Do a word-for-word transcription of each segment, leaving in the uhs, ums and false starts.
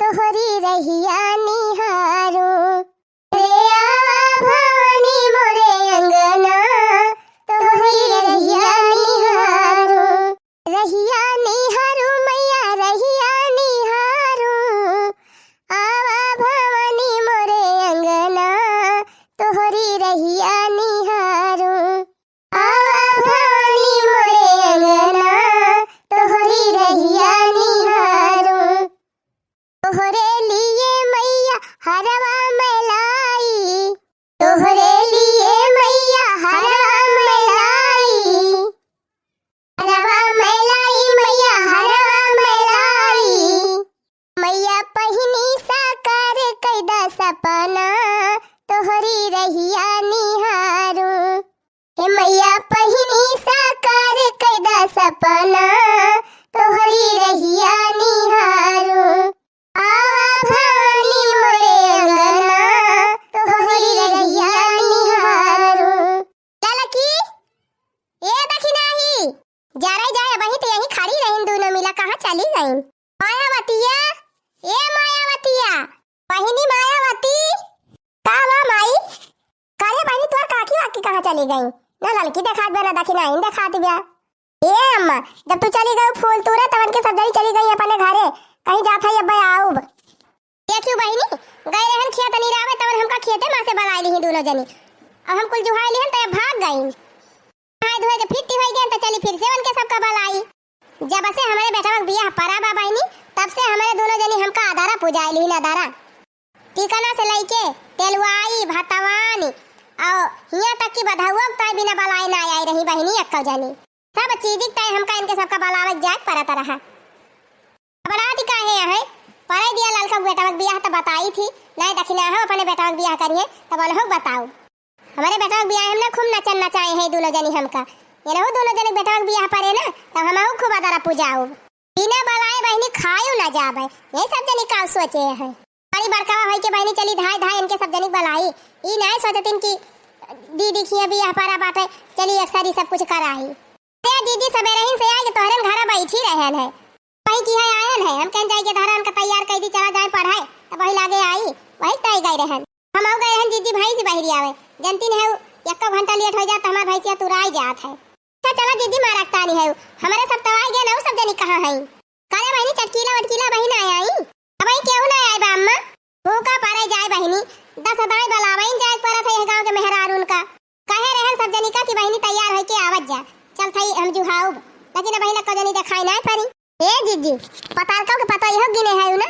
तोहरी रहिया निहारू। रे आवा भवानी मोरे अंगना, तोहरी रहिया निहारू। रहिया निहारू मैया, रहिया निहारू। आवा भवानी मोरे अंगना, तोहरी रहिया निहारू। आवा भवानी मोरे अंगना, तोहरी रहिया निहारू। तोहरे लिए मैया हरवा मैं लाई, तोहरे लिए मैया हरवा मैं लाई। हरवा मैं लाई मैया, हरवा मैं लाई। मैया पहिनी साकार कइदा सपना, तोहरी रहिया निहारू। हे मैया पहिनी साकार कइदा सपना, तोहरी रहिया निहारू। आवा भवानी मोरे अंगना, तोहरी रहिया निहारू। ललकी, ए दखिनाही, जरे जाए, अबहीं त यहीं खड़ी रहिन दूनो मिला, कहाँ चली गइन? मायावतिया, ए मायावतिया, बहिनी मायावती, का बा माई? का रे बहिनी, तोर काकी वाकी कहाँ चली गई? ना ललकी देखात बा, ना दखिनाही देखात बा। ए अम्मा, जब तू चली गई फूल तूरे, तब इनके सब जनी चली गई अपने घरे, कहीं जात है अब्बे आउब। देखियो बहिनी, गए रहन खेत निरावे, तवन हमका खेते मा से बलाइ लिही दूनो जनी। अब हम कुल जुहाइ लिहन, त अब भाग गइन। नहाए धोए के फिट्टी होइ गइन, त चली फिर से उनके सबका बलाई। जब से हमरे बेटवा के बियाह परा बा बहिनी, तब से हमरे दूनो जनी हमका अदारा पुजाइ लिहिन, अदारा। टिकना से लइके तेलवाई, भतवानी, अउ हियाँ तक कि बधौआ ताई बिना बलाए ना आई रही बहिनी, एक्को जनी। सब चीज के ताई हमका इनके सबका बलावे के जाए के परत रहा। घबरात काहे अहै? परै दिया ललका बेटवा के बियाह त बताई थी, नाहीं दखिनाहो अपने बेटवा के बियाह करिहे, तब उनहु के बताउ। हमरे बेटवा के बियाह में ना खूब नचन नचाए हैं दूनो जनी हमका। एनहु दूनो जनी बेटवा के बियाह परे ना, तब हमहु खूब अदारा पुजाउब। बिना बलाए बहिनी खायु ना जाबै। यही सब जनी का सोचे हैं। बड़ी बड़कावा होई के बहिनी चली धाय धाय इनके सब जनी के बलाई। ई नाहीं सोचतिन कि दीदी खिया बियाह परा बाटे, चली एक सारी सब कुछ कराई। ते दीदी सबेरहिन से आए के तोहरन घरा बैठी रहन है। वही की है आयन है, हम कहन जाए के धारा इनका तैयार कर दी, चला जाए पढ़ाए, तब वही लागे आई, वही तय गए रहन। हम आउ गए रहन जीजी भैंस बहिरी आवे, जनती नहीं है, एक्को घंटा लेट हो जात, हमार भैंसिया तुराई जात है। अच्छा चला जीजी मारा तानी है, हमारे सब तवाई गए ना, सब जनी कहाँ है? करे बहिनी चटकीला वटकीला बहिन आए आई? अब आई केहू ना आए बा अम्मा। भूखा परे जाए बहिनी, दस दाई बलावइन जाए परत है यह गाँव के मेहरारून का। कहे रहन सब जनी का कि बहिनी तैयार होइके आवत जा, चल थई हम जुहाउब, लेकिन अब बहिन एक्को जनी देखाई नाहीं परी। ए जीजी, पतारका के पता इहो गिने है ना,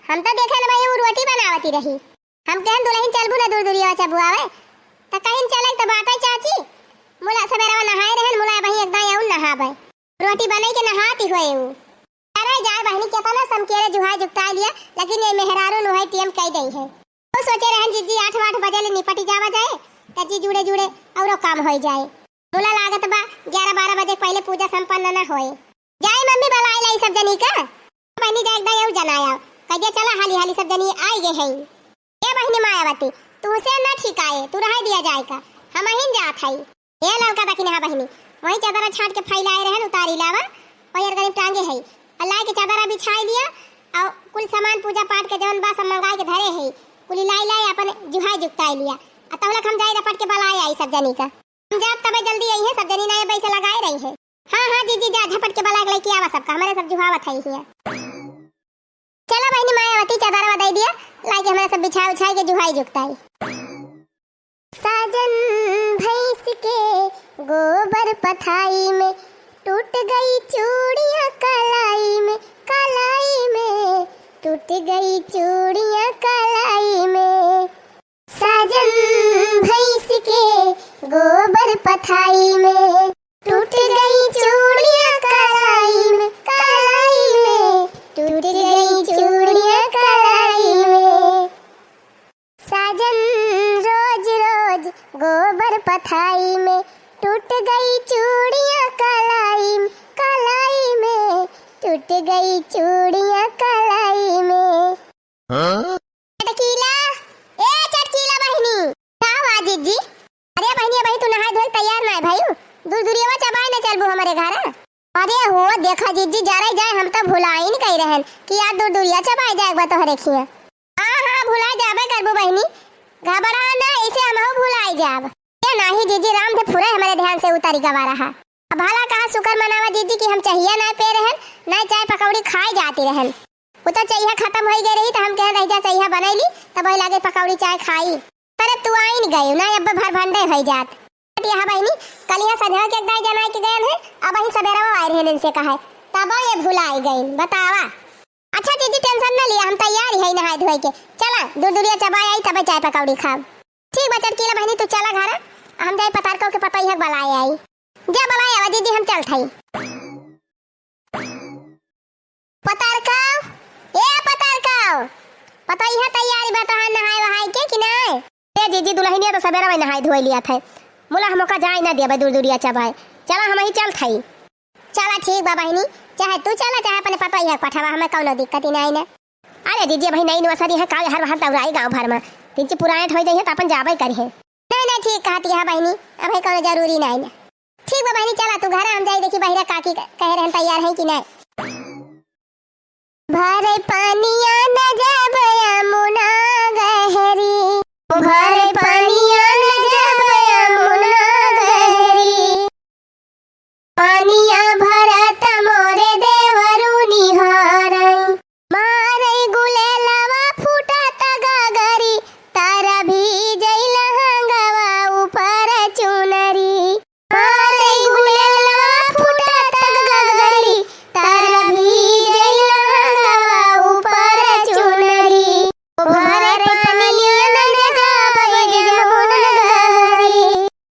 हम तो देखे न भाई उ रोटी बनावती रही। हम कहन दुलहिन चलबू ना दूर दूरिया चबुआवे, त कहिन चले त बाटे चाची, मुला सबेरवा नहाए रहन, मुला बही एकदम आउन नहाबे, रोटी बनई के नहाती होए उ। अरे जाए बहिनी, केतना समकेरे जुहाई जुगताई लिया, लेकिन ये मेहरारू नुहाई टीएम कई दई है। तो सोचे रहन जीजी आठ आठ बजे ले निपटी जावा जाए, त जी जुड़े जुड़े औरो काम होई जाए। मुला लागत बा ग्यारह बारह बजे के पहिले पूजा संपन्न ना होए। जाए मम्मी बलाए लाई सब जनी का। बहिनी जाए एकदम यू जनाया, कह दिया चला हाली हाली सब जनी आई गए हैं। ए बहिनी मायावती, तू से ना ठीक आए, तू रह दिया जाए का, हम अहिन जात हई। ए ललका दखिनहा बहिनी, वही चदरा छाट के फैलाए रहन, उतारी लावा, पैर गरीब टांगे है। आ लाए के चदरा बिछाई लिया, और कुल सामान पूजा पाठ के जवन बा सब मंगाए के धरे है, कुल लाई लाई अपन जुहाई जुगताई लिया। आ तौलक हम जाए रपट के बलाए आई सब जनी का। हम जाब तबे जल्दी आई है, सब जनी नए बैसे लगाए रही है। हाँ हाँ जीजी जा, झपट के बलाए के लेके आवा सबका, हमारे सब जुहावत है हिया। चला बहिनी मायावती चदरवा दे दिया, लागे हमरा सब बिछाए उछाए के जुहाई जुगताई। साजन भैंस के गोबर पथाई में, टूट गई चूड़ियाँ कलाई में, कलाई में, टूट गई चूड़ियाँ कलाई में। साजन भैंस के गोबर पथाई में, टूट गई चूड़ियाँ कलाई में, कलाई में, टूट गई चूड़ियाँ कलाई में। साजन रोज रोज गोबर पथाई में, टूट गई चूड़ियाँ कलाई में, कलाई में, टूट गई चूड़ियाँ कलाई में। हाँ? चटकीला, ए चटकीला बहिनी, का हुआ जीजी? अरे बहिनी, अबही तू नहाए धोए तैयार ना है भाई, दूर दूरिया चबाए ना चलबू हमारे घर। अरे हो देखा जिज्जी, जरे जाए हम तो भुलाइन गई रहन कि यार दुरदुरिया चबाए जाए एक बार तोहरे खिया। हाँ, हाँ, भुलाए जाबे करबू बहिनी, घबरा ना, इसे हमहू भुलाए जाब। ए नाही जिज्जी, राम से फुरे हमरे ध्यान से उतरी गवा रहा। अब भला कहा शुक्र मनावा जिज्जी कि हम चाहिया ना पे रहन, ना चाय पकौड़ी खाए जाती रहन। उ तो चाहिया खत्म होई गई रही तो हम कहे रही जा चाहिया बनैली, तब वही लागे पकौड़ी चाय खाई। पर अब तू आइन गई ना, अब भर भंडे होई जात। यह बहिनी, कल यहाँ संझा के एक दाई जनाई के गए हैं, अब वही सवेरा आए रहे इनसे कहा, तब ये भुलाई गई। बतावा। अच्छा जिज्जी, tension न लिया, हम तैयार ही है नहाए धोए के। चला, दुरदुरिया चबाए आई, तबे चाय पकौड़ी खाब। ठीक बा चटकीला बहिनी, तू चला घर, हम जाए पतारकौ के पतोहिया के बलाए आई। जा बलाए आवा जिज्जी, हम चलत हई। पतारकौ, ए पतारकौ, पतोहिया तैयारी बा तोहार नहाए वहाए के कि नाय? ए जिज्जी, दुलहिनिया तो सवेरा में नहाए धोए लिया थे, मुला हमका जाए ना दिया दुरदुरिया चबाए। चला, हम ही चलत हई। चला ठीक बा बहिनी, चाहे तू चला, चाहे अपने पतोहिया के पठावा, हमें कौनो दिक्कत ही नाई ना। अरे जिज्जी, अबही नई नवसरी है, कावे हर हर दौराई गाँव भर में, तिनची पुराने ठोई जाइए तो अपन जाबे करी है। नहीं, नहीं, ठीक कहती है बहिनी, अबही कौनो जरूरी नाई ना। ठीक बा बहिनी, चला तू घर, हम जाई देखी बहिरा काकी क-, कहे रहन तैयार है कि नाई। भरे पानिया न जब यमुना गहरी, भरे पानिया न जब यमुना गहरी। पानिया भरत मोरे देवरू निहारई। मारई गुलेलवा फूटत गगरी, तारा भीजई लहंगवा ऊपर चुनरी। मारई गुलेलवा फूटत गगरी, तारा भीजई लहंगवा ऊपर चुनरी। भरे पानिया न जब यमुना गहरी।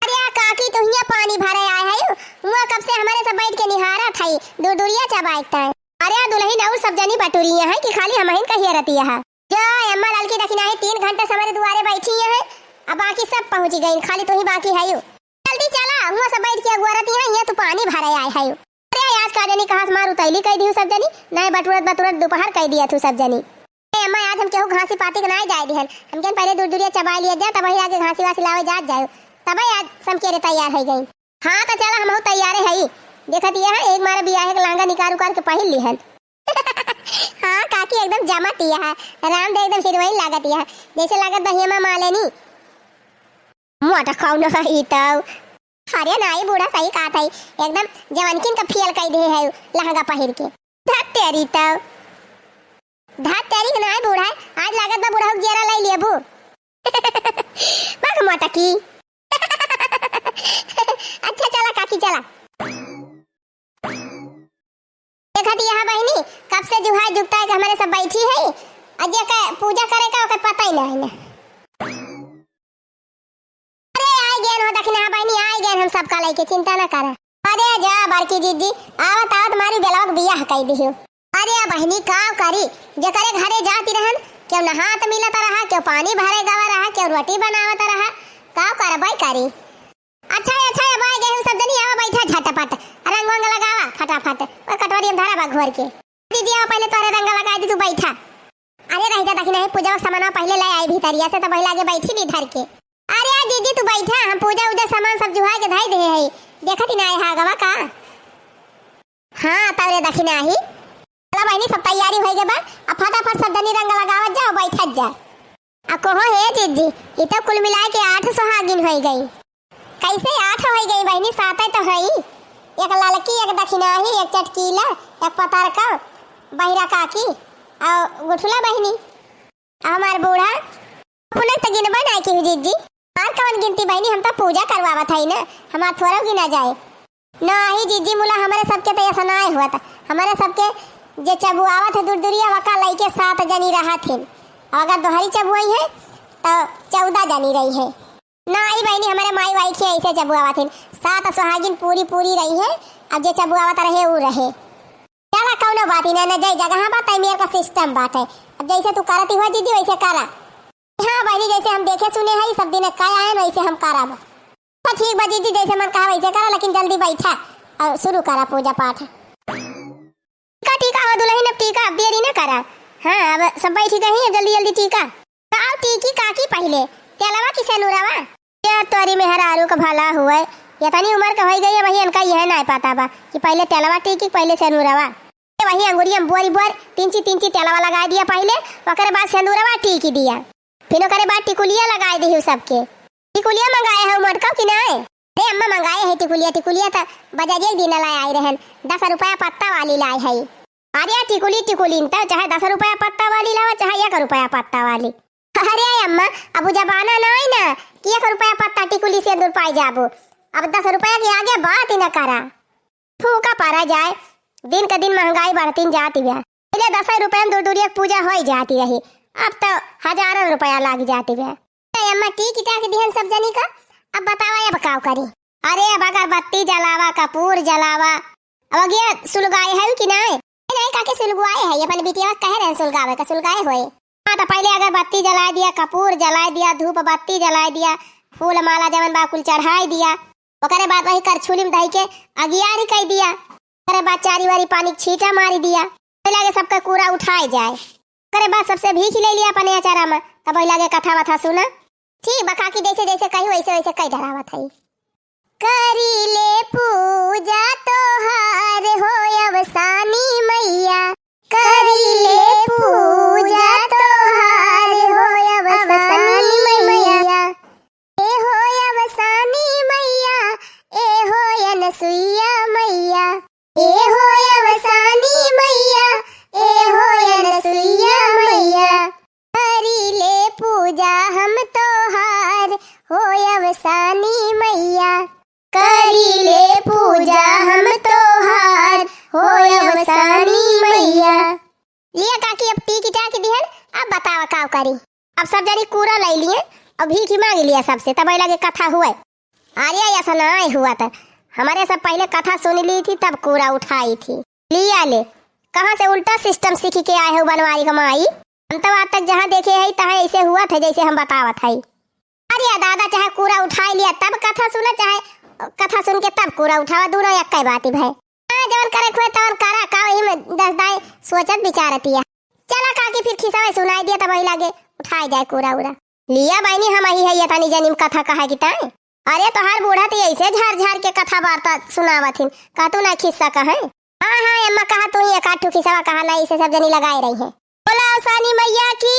अरे आ काकी, तू हियां पानी भरे आए है? हुआं कब से हमरे सब बैठ के निहारत हई, दुरदुरिया चबाइत है। अरे आ दुलहिन और सब जनी बटुरी हैं कि खाली हमहिन कहिया रहती है? जो अम्मा ललकी दखिनाही तीन घंटे से हमरे दुआरे बैठी हैं, अब बाकी सब पहुंची गईन, खाली तू ही बाकी है। जल्दी चला, हुआं सब बैठ के अगुआ रहती हैं, हियां तू पानी भरे आए है। अरे आज का जनी कहाँ से मार उतैली कह दी सब जनी, नहीं बटुरत बटुरत दोपहर कह दिया तू सब जनी। ए अम्मा, आज हम केहू घासी पाती के नाई जाए दिहन। हम कहन पहले दुरदुरिया चबाए लिया जा, तब वही आगे घासी वासी लावे जात जाए। तबे आज समकेरे तैयार होइ गई। हाँ, तो चला, हमहू तैयारे हई। देखत ये है, एक मारे बियाहे के लहंगा निकार उकार के पहिर लिहन। हाँ काकी, एकदम जमत ये है। राम दे एकदम हीरोइन लागत ये है। जैसे लागत बहिया माँ मालेनी। मोटा कौन है ई तो? अरे नाई बूढ़ा सही कहत है, एकदम जवानकिन का फेल कई दे है लहंगा पहिर के। धत तेरी तो, धत तेरी के नाई बूढ़ा, आज लागत बा बूढ़ा के जेरा लाई लेबू। बक मोटा की। अच्छा चला काकी चला। देखत यहाँ बहिनी, कब से जुहाई जुगता है कि हमरे सब बैठी है, और जे के पूजा करे का ओके पता ही नहीं है। अरे आइ गेन हो दखिनहा बहिनी, आइ गेन हम सबका लइके, चिंता ना करा। अरे जा बड़की जिज्जी, आवत आवत मारी बेलवा के बियाह कइ दिहु। अरे बहिनी का करी, जेकरे घरे जाती रहन, केहू नहात मिलत रहा, केहू पानी भरे गवा रहा, केहू रोटी बनावत रहा, का करबै करी। अच्छा, अच्छा, अब आइ गए हम सब जनी, आवा बैठा झटपट, रंग वंग लगावा फटाफट, और कटोरी में धरा बा घोर के। दीदी आवा पहले तोरे रंग लगाइ दी, तू बैठा। अरे रहिता दखिनही पूजा सामानवा पहले ले आई भीतरिया से, तो पहले आगे बैठी भी धर के। अरे आ दीदी तू बैठा, हम पूजा उजा सामान सब जुहा के धई दे है, देखत ही ना आए हा गवा का। हाँ तोरे दखिनही। चला बहिनी सब तैयारी होइ गए बा, अब फटाफट सब जनी रंग लगावत जाओ, बैठत जा। आ कहो हे जिज्जी, ई तो कुल मिलाए के आठ सुहागिन होइ गई। कैसे आठ होइ गई बहिनी, साते तो हई। एक ललकी, एक दखिनही, एक चटकीला, एक पतरका, बहिरा काकी, और गुठुला बहिनी, और हमार बूढ़ा। अपने तो गिनबे नहीं की जिज्जी, हमार कवन गिनती बहिनी, हम तो पूजा करवावत हई ना, हमार थोड़ा गिना जाए। नाही जिज्जी मुला, हमरे सबके तो ऐसा नाय हुआ था। हमरे सबके जे चबुआवत है दुरदुरिया वका लइके सात जनी रहत हिन। अब अगर दोहरी चबुआई है तो चौदह जनी रही है। नाही बहिनी, हमरे माई वाई के ऐसे चबुआवत हिन। सात सुहागिन पूरी पूरी रही है। अब जे चबुआवत रहे ऊ रहे। चला कौनो बात ही ना, न जई जगह बा, तय मेर का सिस्टम बाटे। अब जैसे तू करती हुआ जिज्जी वैसे करा। हाँ बहिनी, जैसे हम देखे सुने हई, सब दिन का आयन, वैसे हम करब। तो ठीक बा जिज्जी, जैसे मन कहा वैसे करा, लेकिन जल्दी बैठा और शुरू करा पूजा पाठ। टीका, टीका हो दुलहिन, अब टीका, अब देरी ना करा। हाँ, अब सब बैठी गई, अब जल्दी जल्दी टीका। का टीकी काकी पहले, तेलवा की सेनुरवा? या तोरी मेहरारू का भला हुए, एतनी उमर के होइ गई है, वही इनका यह नाहीं पता बा कि पहिले तेलवा टीकी, पहिले सेनुरवा। ए, वही अंगुरिया में बोरी बोर तिनची तिनची तेलवा लगाइ दिया पहिले, ओकरे बाद सेनुरवा टीकी दिया, फिर ओकरे बाद टिकुलिया लगाइ दिहु सबके। टिकुलिया मंगाए है मोटका कि नाहीं? अरे अम्मा, मंगाए है टिकुलिया, टिकुलिया त बजरिया के दिन लाए आई रहन, दस रुपया पत्ता वाली लाए है। अरे टिकुली, टिकुली न त चाहे दस रुपया पत्ता वाली लावा, चाहे एक रुपया पत्ता वाली। अरे अम्मा, अब उ जमाना नाहीं ना कि एक रुपया पत्ता टिकुली सेनुर पाइ जाबो। अब दस रुपया के आगे बात ही न करा। फूका परा जाए, दिन क दिन महँगाई बढ़तिन जाति बा। पहिले दसइ रुपया में दूर दूरिया के पूजा होइ जाति रही, अब त हजारन रुपया लागि जाति बा। ए अम्मा, टीकी टाकी दिहन सब जनी क, अब बतावा अब काव करी? अरे अब अगरबत्ती जलावा, कपूर जलावा। अब अगिया सुलगाए है कि नाहीं? नाहीं काकी, सुलगवाए है, अपन बिटिया कहे रहन सुलगावे क, सुलगाए होए। हाँ, त पहिले अगरबत्ती जलाइ दिया, कपूर जलाइ दिया, धूप बत्ती जलाइ दिया, फूल माला जवन बा कुल चढ़ाइ दिया। ओकरे बाद वही करछुली में धइ के अगियारी कइ दिया। ओकरे बाद चारी वारी पानी के छींटा मारि दिया। ओकरे लागे सबका कूरा उठाए जाए। ओकरे बाद सबसे भीख ले लिया अपने अचारा में, तब वही लागे कथा वथा सुना। ठीक बा काकी, जैसे जैसे कही वैसे वैसे कइ डरावत है। करी ले पूजा तोहार हो अवसानी मैया, करी ले पूजा तोहार हो अवसानी मैया। ए हो अवसानी मैया, ए हो अनसुइया मैया, ए हो अवसानी मैया, ए हो अनसुइया मैया। करी ले पूजा हम तोहार हो अवसानी मैया, करी ले पूजा हम तोहार हो अवसानी मैया। लिया काकी, अब टीकी टाकी दिहन, अब बतावा काव करी। अब सब जनी कूरा लइ लिए, अब भीख ही माँगि लिया सबसे, तब लगे कथा हुए। अरे ऐसा नाहीं हुआ त, हमरे सब पहिले कथा सुनि ली थी तब कूरा उठाई थी। लिया ले, कहाँ से उल्टा सिस्टम सीखि के आए हो बनवारी क माई? हम तउ आज तक जहाँ देखे है तहाँ ऐसे हुआ था जैसे हम बतावत है। अरे दादा, चाहे कूरा उठाइ लिया तब कथा सुना, चाहे कथा सुन के तब कूरा उठावा, दूनो एक्कै बाती भए। हाँ, जवन करे के होए तवन करा, का वही में दस दाई सोचत विचारत या। चला काकी, फिर खिसवा सुनाइ दिया तब वही लागे उठाइ जाए कूरा उरा। लिया बहिनी, हम ही है ये तनी जनी में कथा कहा कि ताई। अरे तोहार बूढ़ा त ऐसे झार झार के कथा वार्ता सुनावत हिन, का तू ना खिस्सा कहे? हाँ हाँ अम्मा, कहा तू ही एक आध ठो खिसवा कहा ना, इसे सब जनी लगाए रही है। बोला अवसानी मैया की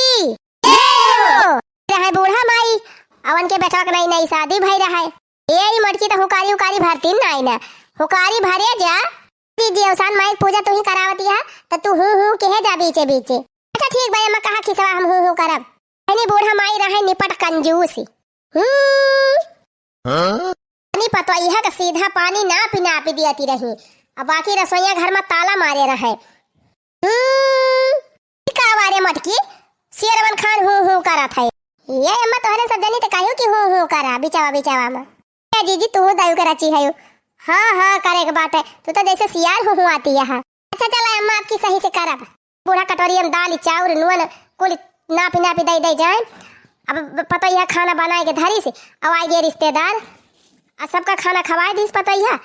जय हो। रहे बूढ़ा माई, अवन के बेटवा के नई नई शादी भई रहे। ए ई मटकी त हुकारी हुकारी भरती नाई ना, हुकारी भरे जा। जी जी, अवसान माई पूजा तू ही करावती है, त तू हूँ हूँ कहे जा बीचे बीचे। अच्छा ठीक बा अम्मा, कहा खिसवा हम हूँ हूँ करब। यानी बूढ़ा माई रहे निपट कंजूस। हम्म। हाँ? यानी पतोहिया का सीधा पानी नापी नापी दियती रही, अब बाकी रसोइया घर में ताला मारे रहे। हम्म, ई का बारे मटकी, शेरवन खान हूँ हूँ करत है। ये अम्मा तोहरे सब जनी त कहियो कि हूँ हूँ करा बिचावा बिचावा में। ए जीजी, तू दयु के रची है। हाँ हाँ, करे के बाटे, तू तो जैसे सियार हूँ हूँ आती है। अच्छा चला अम्मा, आपकी सही से करब। बूढ़ा कटोरिया में दाल, चाउर, नून कुल नापी नापी दे दे जाए। अब पतोहिया खाना बनाए के धरी से, अब आए गए रिश्तेदार, आ सबका खाना खवाए दीस पतोहिया।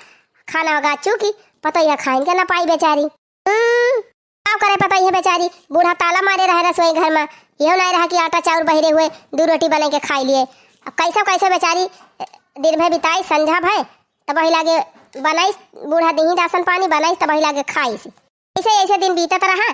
खाना होगा चूकी पतोहिया खाइन के ना पाई बेचारी। हम्म, का करे पतोहिया बेचारी, बूढ़ा ताला मारे रहे रसोई घर में, यहो नहीं रहा कि आटा चाउर बहिरे हुए दू रोटी बने के खाई लिए। अब कैसे कैसे बेचारी दिन भर बिताई, संझा भय तब वही लागे बनाई, बूढ़ा दीही राशन पानी बनाई तब वही लागे खाई से। ऐसे ऐसे दिन बीतत रहा।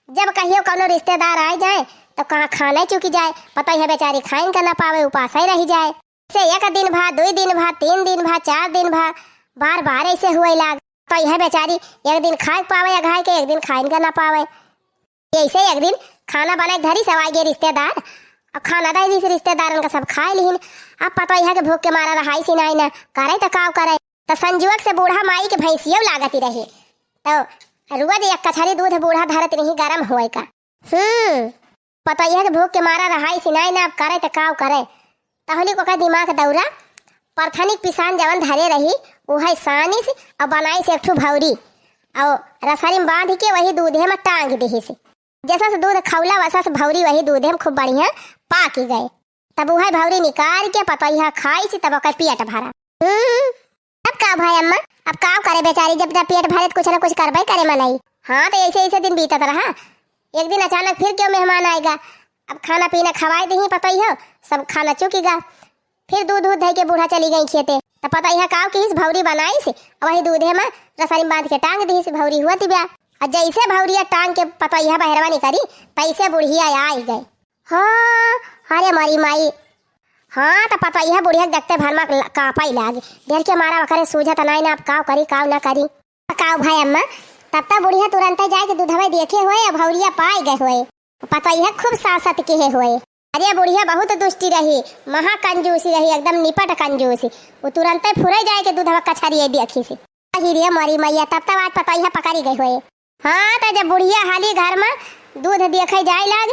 जब कहियो कौनो रिश्तेदार आए जाए तो कहाँ खाने चुकी जाए, पतोहिया बेचारी खाइन का ना पावे, उपास ही रही जाए। से एक दिन भा, दुई दिन भा, तीन दिन भा, चार दिन भा, बार बार ऐसे हुए लाग। पतोहिया बेचारी एक दिन खाए पावे अघाई के, एक दिन खाइन का ना पावे। ऐसे एक दिन खाना बनाए धरी सब आए गए रिश्तेदार, अब खाना दे दी रिश्तेदारन का सब खाए लिहिन। अब पतोहिया के भूख के मारा रहाई सी नाई ना, करे तो काव करे। तो संजुअक से बूढ़ा माई के भैंसियो लागती रही। तो रोज एक कछरी दूध बूढ़ा धरत रही गरम होए का। हम्म, पतोहिया के भूख के मारा रहाई सी नाई ना, अब करे त काव करे। तहली को का दिमाग दौरा, परथनिक पिसान जवन धरे रही, उहे सानिस अउ बनाइस एक ठू भौरी, अउ रसरी में बांध के वही दूधे में टांग दिहिस। जैसा से दूध खौला वैसा से भौरी वही दूधे में खूब बढ़िया पाकि गए। तब उहे भौरी निकाल के पतोहिया खाइस, तब ओकर पेट भरा। हम्म, तब का भाई अम्मा, अब का करे बेचारी, जब ना पेट भरे त कुछ ना कुछ करबे करे मनई। हाँ, तो ऐसे ऐसे दिन बीतत रहा। एक दिन अचानक फिर क्यों मेहमान आएगा, अब खाना पीना खवाए दही पतोहियो, सब खाना चुकीगा। फिर दूध, दूध धइ के बूढ़ा चली गई खेते। त पतोहिया काव किहिस, भौरी बनाइस, अउ वही दूधे मा रसरी बांध के टांग दिहिस, भौरी हुवत बिया। अउ जइसे भौरिया टांग के पतोहिया बहरवा निकरी, तइसे बुढ़िया आइ गए। हाँ, अरे मोरी माई। हाँ, त पतोहिया बुढ़िया के देखते भर मा ल-, कांपइ लागे। डर के मारा ओकरे सूझत नाई ना, अब काव करी, काव ना करी। काव भए अम्मा, तब त बुढ़िया तुरंतइ जाइके दूधवा देखे होए, अउ भौरिया पाइ गए होए। पतोहिया खूब सासत किहे होए। अरे बुढ़िया बहुत दुष्टी रही, महा कंजूसी रही, एकदम निपट कंजूसी। उ तुरंतइ फुरइ जाइके दूधवा कछरिये देखिस। अहि रे मोरी मइया, तब तब आज पतोहिया पकरी गए होए। हाँ, त जब बुढ़िया हाली घर मा दूध देखइ जाइ लाग,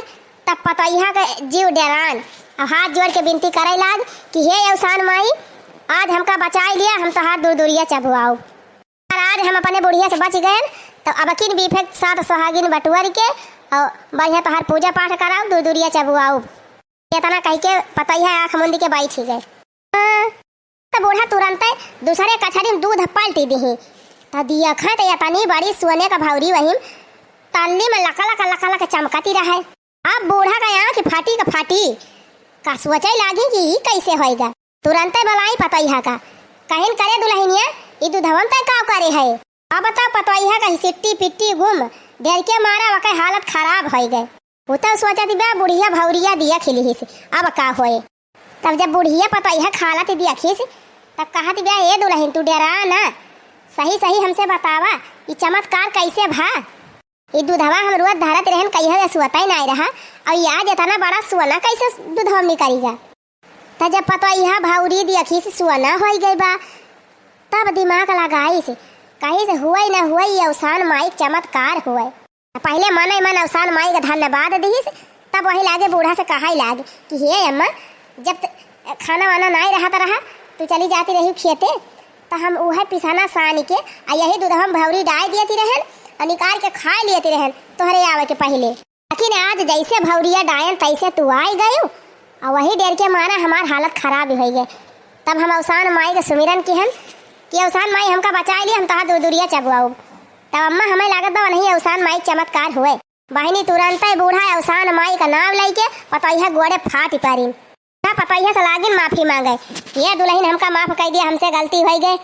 तब पतोहिया के जीव डेरान, अउ हाथ जोड़ के बिनती करइ लाग कि हे अवसान माई, आज हमका बचाइ लिया, हम तोहार दूर दूरिया चबुआउब। पर आज हम अपने बुढ़िया से बचि गएन, त अबकिन बिफे सात सोहागिन बटुअर के अउ बढ़िया तोहार पूजा पाठ कराउब, दूर दूरिया चबुआउब। एतना कहिके पतोहिया आँख मुंद के बइठि गए। हाँ, त बूढ़ा तुरंतइ दूसरे कछरी मा दूध पलटि दिही। त दियखा त एतनी बड़ी सोने क भौरी वही तल्ली मा लक लक लक लक चमकति रहइ। अब बूढ़ा क आँखि फाटी क फाटी, का सोचइ लागी कि ई कइसे होइगा। तुरंतइ बोलाइ पतोहिया का, कहिन करे दुलहिनिया, ई दूधवा मा तइ काव करे हए। अब त पतोहिया क हिसिट्टी पिट्टी गुम, डर के मारा ओके हालत खराब होइ गए। उ त सोचत बा बुढ़िया भौरिया दिया खिलिहिस, अब का होए। तब जब बुढ़िया पतोहिया क हालत देखिस, तब कहत बिया, "ए दुलहिन, तू डेरा ना, सही सही हमसे बतावा, ई चमत्कार कइसे भा? ई दूधवा हम रोज धरत रहन, कहियो ये सोतइ नाई रहा, अउ ई आज एतना बड़ा सोना कइसे दूधवा मा निकरिगा?" त जब पतोहिया भौरी देखिस सोना होइ गइ बा, तब दिमाग लगाइस, कहिस, "हुवइ न हुवइ, ई अवसान माई क चमत्कार हुवइ।" पहिले मनइ मन अवसान माई क धन्यवाद दिहिस, तब वही लागे बूढ़ा से कहइ लागे कि हे अम्मा, जब त-, खाना वाना नाई रहत रहा, तू चली जाती रही खेते, त हम उहइ पिसना सान के अउ यही दूधवा मा भौरी डाइ दियती रहन अउ निकारि के खाइ लियती रहन तोहरे आवइ के पहिले। लेकिन आज जइसे भौरिया डायन तइसे तू आइ गयू, अउ वही डर के मारा हमार हालत खराब होइ गए। तब हम अवसान माई क सुमिरन किहन कि अवसान माई हमका बचाइ लिया, हम तोहार दूर दूरिया चबुआउब। तब अम्मा हमइ लागत बा वनही अवसान माई क चमत्कार हुवइ। बहिनी तुरंतइ बूढ़ा अवसान माई क नाव लइके पतोहिया गोड़े फाटि परिन। त पतोहिया से लागिन माफी माँगइ, "ए दुलहिन हमका माफ कइ दिया, हमसे गलती होइ गए।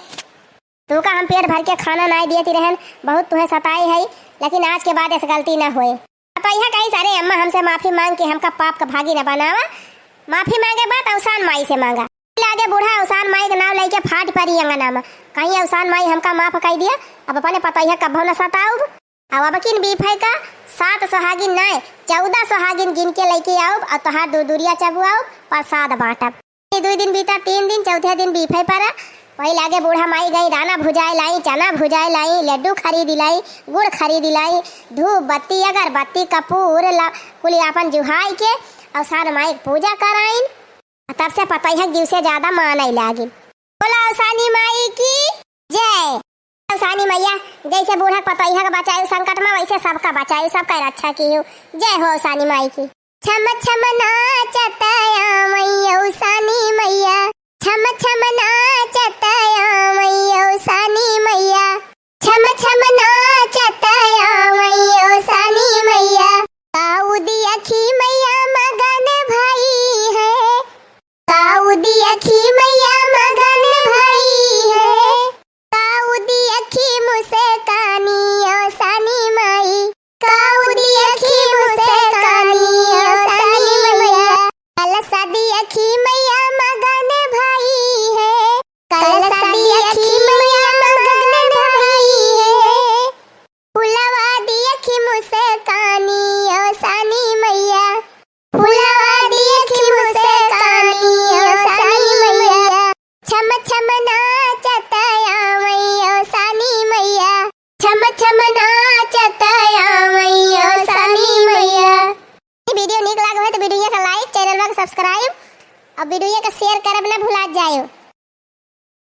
तोहका हम पेट भर के खाना नाई दियती रहन, बहुत तुहे सताए हई, लेकिन आज के बाद अइसे गलती न होए।" पतोहिया कहिस, "अरे अम्मा, हमसे माफी माँग के हमका पाप क भागी न बनावा, माफी माँगे बात अवसान माई से माँगा।" लागे बूढ़ा अवसान माई क नाव लइके फाटि परी अंगना मा, कहीं, "अवसान माई हमका माफ कइ दिया, अब अपने पतोहिया कभो न सताउब।" अउ अबकिन बिफे क सात सोहागिन नाय, चउदह सोहागिन गिन के लइके आउब, अउ तोहार दूर दूरिया चबुआउब, परसाद बाँटब। दुइ दिन बीता, तीन दिन, चउथे दिन बिफे पर वही लागे बूढ़ा माई गई दाना भुजाए लाई, चना भुजाए लाई, लड्डू खरीद लाई, गुड़ खरीद लाई, धूप बत्ती, अगरबत्ती, कपूर ला-, कुली आपन जुहाई के अवसान माई क पूजा कराइन। तब से पतोहिया क दिवसे ज्यादा मानइ लागिन। बोला अवसानी माई की जय। अवसानी मइया, जइसे बूढ़ा क पतोहिया क बचायु संकट मा, वइसे सबका बचायु, सबका रक्षा किहु। जय हो अवसानी माई की। छम छम नाचत आवइ अवसानी मइया, छम छम नाचत आवइ अवसानी मइया, छम छम नाचत आवइ अवसानी मइया। काऊ दियखी मइया मगन भई है, काऊ दियखी मइया मगन भई है, काऊ दियखी मुस्कानी अवसानी माई, काऊ दियखी मुस्कानी अवसानी मइया। कलसा दियखी मइया मगन भई है, कलसा दियखी मइया मगन भई है। फुलवा दियखी मुस्कानी अवसानी मइया, फुलवा दियखी मुस्कानी अवसानी मइया। छम छम नाचत आवइ अवसानी मइया, छम छम नाचत आवइ अवसानी मइया। ई video नीक लागे होय त video का like, channel का subscribe अउर video का share करब ना भुला जायो।